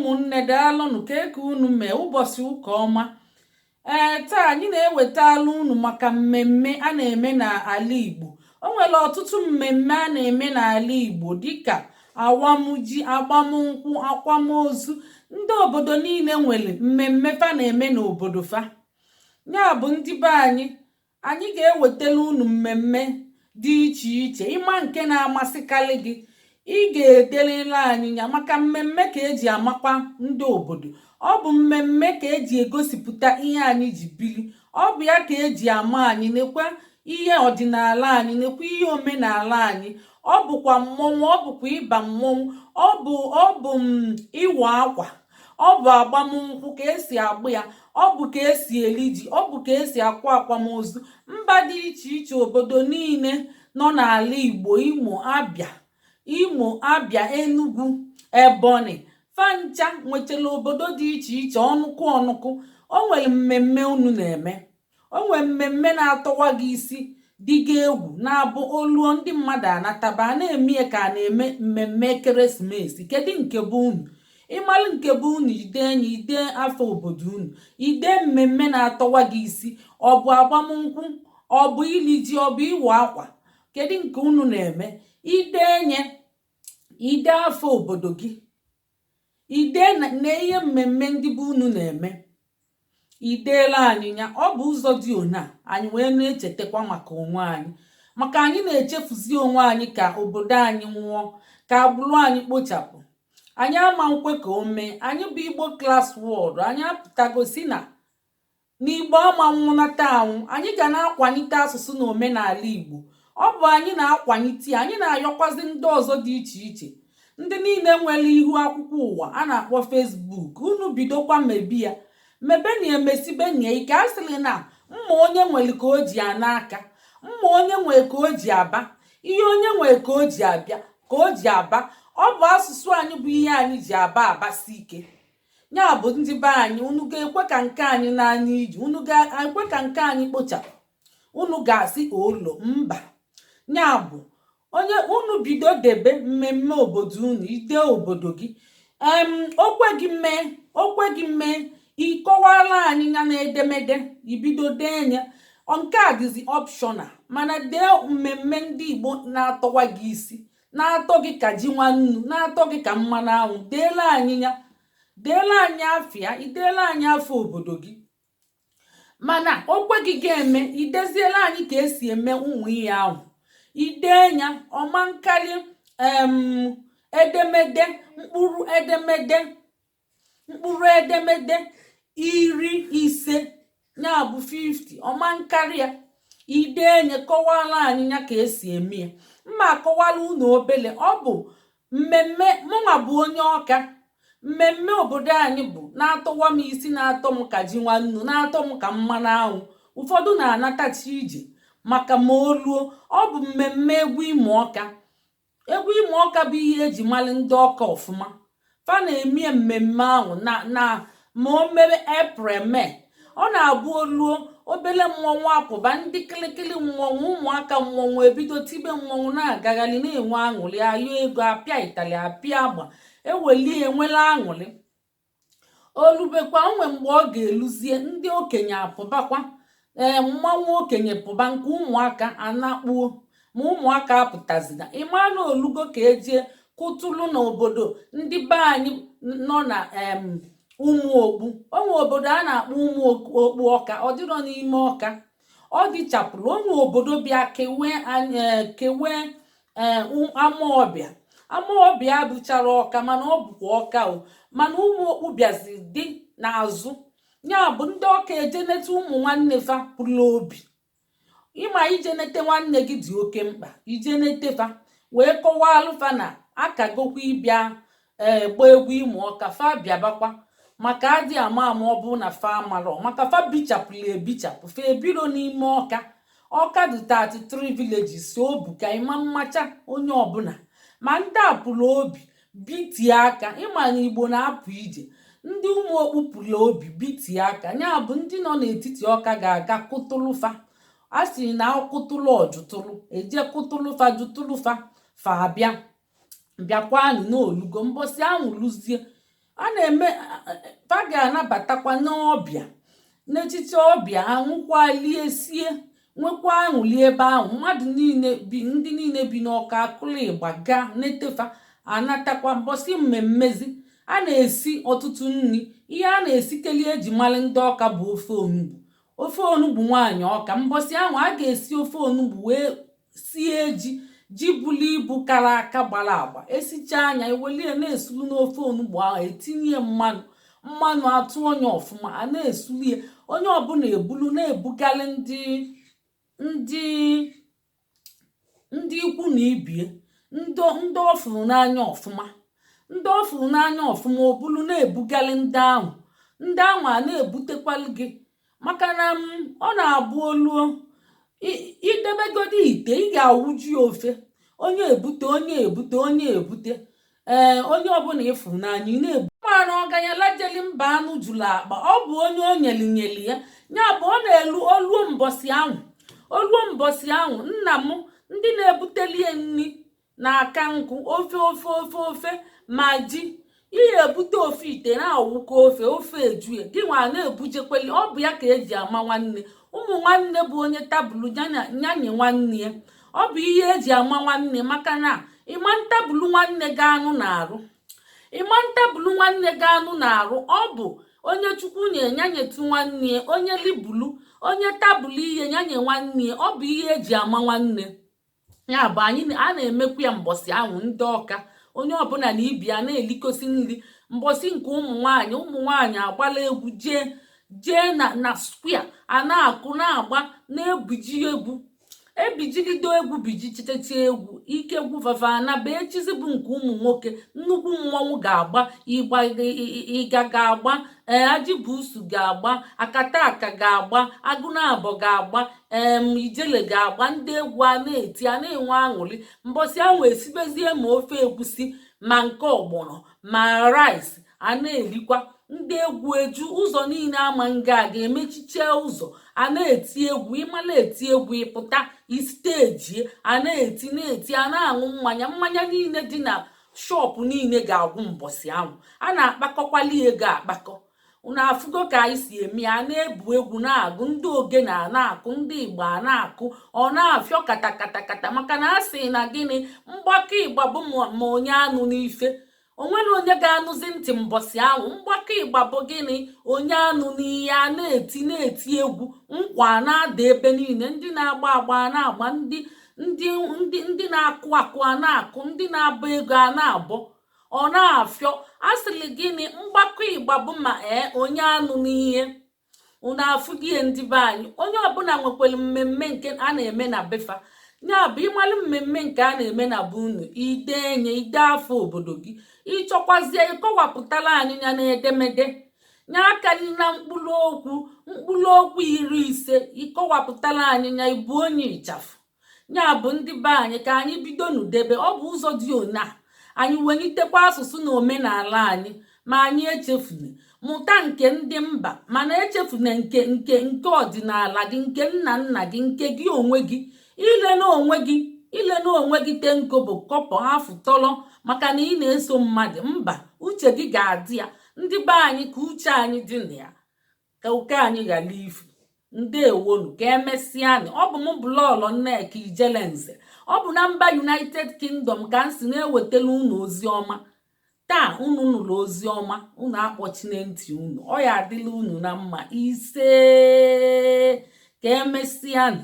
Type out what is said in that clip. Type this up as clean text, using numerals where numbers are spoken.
Ụmụnne, daalụnụ. Ka eke unu mee ụbọchị ụka ọma. Ee, taa anyị na-ewetala unu maka mmemme a na-eme n'ala Igbo. O nwere ọtụtụ mmemme a na-eme n'ala Igbo, dịka awamji, agbamnkwụ, akwamozu. Ndị obodo niile nwere mmemme fa na-eme n'obodo fa. Ya bụ, ndị be anyị, anyị ga-ewetala unu mmemme dị iche iche. Ịma nke na-amasịkarị gị, ị ga-ederela anyị ya, maka mmemme ka eji amakwa ndị obodo. Ọ bụ mmemme ka eji egosipụta ihe anyị ji biri. Ọ bụ ya ka eji ama anyị. Nekwa ihe ọdịnala anyị, nekwa ihe omenala anyị. Ọ bụkwa mmọnwụ, ọ bụkwa ịba mmọnwụ, ọ bụ ịwa akwa, ọ bụ agbamnkwụ, ka esi agba ya, ọ bụ ka esi eri ji, ọ bụ ka esi akwa akwamozu. Mba dị iche iche, obodo niile nọ n'ala Igbo, Imo, Abịa, Imo, Abịa, Enugu, Ebonyi, fancha nwetara obodo dị iche iche, ọnụkụ ọnụkụ. O nwere mmemme unu na-eme, o nwere mmemme na-atọwa gị isi, dị gị egwu, na-abụ oluo, ndị mmadụ anataba, a na-eme ya ka a na-eme mmemme ekeresimesi. Kedu nke bụ unu? Ịmalụ nke bụ unu, ide enyi, ide afọ obodo unu, ide mmemme na-atọwa gị isi. Ọ bụ agbamnkwụ, ọ bụ ili ji, ọ bụ ịwa akwa? Kedu nke unu na-eme? Ide enye, ide afọ obodo gị, ide na ihe mmemme ndị bụ unu na-eme, ideela anyị ya. Ọ bụ ụzọ dị ona anyị wee na-echetakwa maka onwe anyị, maka anyị na-echefuzi onwe anyị, ka obodo anyị nwụọ, ka agbụrụ anyị kpochapụ. Anyị ama nkwe ka o mee. Anyị bụ Igbo Class World, anyị apụtagosi na n'Igbo ama nwụnata anwụ. Anyị ga na-akwalite asụsụ na omenala Igbo. Ọ bụ anyị na-akwalite ya. Anyị na-ayọkwazi ndị ọzọ dị iche iche, ndị niile nwere ihu akwụkwọ ụwa a na-akpọ Facebook, unu bidokwa mebi ya, mebe na emesibenia ike. A sịrị na mma onye nwere ka o ji ana aka, mma onye nwere ka o ji aba, ihe onye nwere ka o ji abịa, ka o ji aba. Ọ bụ asụsụ anyị bụ ihe anyị ji aba abasi ike. Ya bụ, ndị be anyị, unu ga-ekwe ka nke anyị n'anya iji? Unu ga-ekwe ka nke anyị kpochapụ? Unu ga-asị olo mba. Ya bụ, onye unu bido debe mmemme obodo unu, ide obodo gị, okwe gị mee, okwe gị mee, ịkọwara anyị ya na edemede. Ibido dee ya. Nke a dịzi optional, mana dee mmemme ndị Igbo na-atọwa gị isi, na-atọ gị ka ji nwannu, na-atọ gị ka mmanụ anwụ. Deela anyị ya, deela anyị afịa, ideela anyị afọ obodo gị. Mana okwe gị ga-eme, ideziela anyị ka esi eme ụmụ ihe ahụ. Idee ya, ọma nkali edemede mkpụrụ edemede 50, ya bụ 50, ọma nkarị ya. Ideenye, kọwara anyị ya ka esi eme ya. Mma akọwara unu obele. Ọ bụ mmemme mụnwa bụ onye Ọka. Mmemme obodo anyị bụ na-atọwa m isi, na-atọ m ka ji nwannu, na-atọ m ka mmanụ anwụ. Ụfọdụ na-anatachi ije maka ma oluo. Ọ bụ mmemme egwu Imo Ọka. Egwu Imo Ọka bụ ihe eji mara ndị Ọka ọfụma. Fa na-eme mmemme ahụ na ma o mere April, May. Ọ na-abụ oluo, obele mmọnwụ apụba, ndị kịlịkịlị mmọnwụ, ụmụaka mmọnwụ ebido tibe mmọnwụ, na-agagharị, na-enwe aṅụrị, ayọ ego, apịa ịtalị, apịa agba, eweli enwela aṅụrị. Olubekwa onwe mgbe ọ ga-eluzie, ndị okenye apụbakwa. Ee, mmanwụ okenye pụba, nke ụmụaka anakpuo. Ma ụmụaka apụtazina, ịma na olugo ka ejie kụtụlụ n'obodo ndị be anyị nọ na ụmụ okpu. Onwe obodo a na-akpọ Ụmụ Okpu Ọka. Ọ dịrọ n'ime Ọka, ọ dịchapụrụ. Onwe obodo bịa kewee anyị, kewee ee Amaọbịa. Amaọbịa bụchara Ọka, mana ọ bụkwa Ọka o. Mana Ụmụ Okpu bịazi dị n'azụ. Ya bụ, ndị Ọka ejeneta ụmụ nwanne fa pụrụ obi. Ịma ijenete nwanne gị dị oke mkpa. Ijenete fa wee kọwalụ fa na akagokwa ịbịa ee gbaa egwu Imo Ọka. Fa bịabakwa, maka adị ama ama, ọ bụ na fa amarọ, maka fa bichapụrụ ebichapụ, fa ebiro n'ime Ọka. Ọka dị 33 villages o. Bụ ka ịma mmacha onye ọbụla, ma ndị a pụrụ obi bitie aka. Ịma na Igbo na-apụ ije. Ndị Ụmụ Okpu pụrụ obi bitie aka. Ya bụ, ndị nọ n'etiti Ọka ga-aga kụtụlụfa. A sị na kụtụlụ ọjụtụlụ, eje kụtụlụfa, jụtụlụfa, fa abịa, bịakwanụ n'olugo mbọsị ahụ. Lụzie A na-eme, fa ga-anabatakwa n'ọbịa n'echiche ọbịa, aṅụkwa, lie, sie, nwekwa aṅụli ebe ahụ. Mmadụ niile bi, ndị niile bi n'Ọka akụlụ ịgba gaa netefa, anatakwa. Mbọsị mmemmezi, a na-esi ọtụtụ nri. Ihe a na-esikeli eji mara ndị Ọka bụ ofe onugbu, ofe onugbu nwaanyị Ọka. Mbọsị ahụ a ga-esi ofe onugbu wee sie ji, ji bulu ibu, kara aka, gbara agba. Esichaa anya, ewelie na-esulu n'ofe onugbu ahụ, etinye mmanụ, mmanụ atụ onye ọfụma, a na-esulie. Onye ọbụla ebulu na-ebugalị ndị ikwu na ibie, ndị ọ fụrụ n'anya ọfụma, ndị ọ fụrụ n'anya ọfụma, obulu na-ebugalị ndị ahụ, ndị ahụ a na-ebutekwalụ gị, maka na ọ na-abụ oluo idebegodi ite ị ga-awụju ya ofe, onye ebute, onye ebute, onye ebute. Ee, onye ọbụla ịfụrụ n'anya ị na-ebu mana ọganyala jeli mba anụ jụrụ akpa, ọ bụ onye o nyeli nyeli ya. Ya bụ, ọ na-elu oluo mbọsị ahụ, oluo mbọsị ahụ, nna m, ndị na-ebutelie nri na-aka nkụ ofe, ofe, ofe, ofe ma ji. Ihe ebute ofe ite na-awụkọ ofe, ofe ejue gị nwa na-ebujekweli. Ọ bụ ya ka eji ama nwanne. Ụmụ nwanne bụ onye tabụlụ nyanye nwanne ya. Ọ bụ ihe eji ama nwanne, maka na ịma ntabụlụ nwanne gị anụ na-arụ, ịma ntabụlụ nwanne gị anụ na-arụ. Ọ bụ onye Chukwu nye nyanyetu nwanne ya, onye libulu, onye tabụlụ ihe nyanye nwanne ya. Ọ bụ ihe eji ama nwanne. Ya bụ, anyị a na-emekwa ya mbọsị ahụ. Ndị Ọka, onye ọbụla na ibi ya na-elikosi nri. Mbọsị nke ụmụ nwanyị, ụmụ nwanyị agbala egwu jee jee na square, a na-akụ, na-agba, na-ebiji egwu, ebijilido egwu, bijichitecha egwu ike gwufafa anaba. Echizi bụ nke ụmụ nwoke. Nnukwu mmọnwụ ga-agba, ịgba ịga ga-agba, ee, ajịbụsu ga-agba, akata aka ga-agba, agụnabọ ga-agba, em ijele ga-agba, ndị egwu a na-eti, a na-enwe aṅụrị. Mbọsị ahụ esibezie ma ofe egwusi, ma nke ọgbọnọ, ma rice a na-erikwa. Ndị egwu eju ụzọ niile, ama nga a ga-emechiche ụzọ, a na-eti egwu. Ịmala eti egwu, ịpụta istejie, a na-eti, na-eti, a na-aṅụ mmanya. Mmanya niile dị na shop niile ga-agwụ mbọsị ahụ. A na-akpakọkwali ego akpakọ. Unu afụgo ka anyị si eme ya. Na-ebu egwu, na-agụ, ndị ogene a na-akụ, ndị igbo a na-akụ, ọ na-afịọ kata kata kata, maka na a sị na gịnị, mgbakọ ịgba bụ ma onye anụ n'ife onwere onye ga-anụzi ntị mbọsị ahụ. Mgbakọ ịgba bụ gịnị? Onye anụ n'ihe a na-eti, na-eti egwu, nkwa na-ada ebe niile, ndị na-agba agba a na-agba, ndị na-akụ akụ a na-akụ, ndị na-abọ ego a na-abọ, ọ na-afịọ. A sịrị gịnị? Mgbakọ ịgba bụ ma ee onye anụ n'ihe. Unu afụgie ndị be anyị, onye ọbụla nwekwara mmemme nke a na-eme na befa. Ya bụ, ịmalụ mmemme nke a na-eme na be unu, ide enye ide afọ obodo gị. Ịchọkwazie ịkọwapụtara anyị ya n'edemede nye akali na mkpụrụ okwu, mkpụrụ okwu 50, ịkọwapụtara anyị ya, ịbụ onye ịchafụ. Ya bụ, ndị be anyị, ka anyị bido n'udebe. Ọ bụ ụzọ dị ona anyị welitekwa asụsụ na omenala anyị, ma anyị echefuna. Mụta nke ndị mba, mana echefuna nke ọdịnala gị, nke nna nna gị, nke gị onwe gị. Ile n'onwe gị, ile n'onwe gị tenkobo kọpọ afụ tọrọ, maka na ị na-eso mmadụ mba. Uche gị ga-adị ya. Ndị be anyị, ka uche anyị dị na ya, ka oke anyị ghara ifu. Ndewonu, ka emesịanụ. Ọ bụ m bụ Lọlọ Nneka Ijelenze. Ọ bụ na mba United Kingdom ka m si na-ewetara unu ozi ọma taa. Unu nụrụ ozi ọma, unu akpọchine ntị unu. Ọ ya adịla unu na mma. Ise, ka emesịanụ.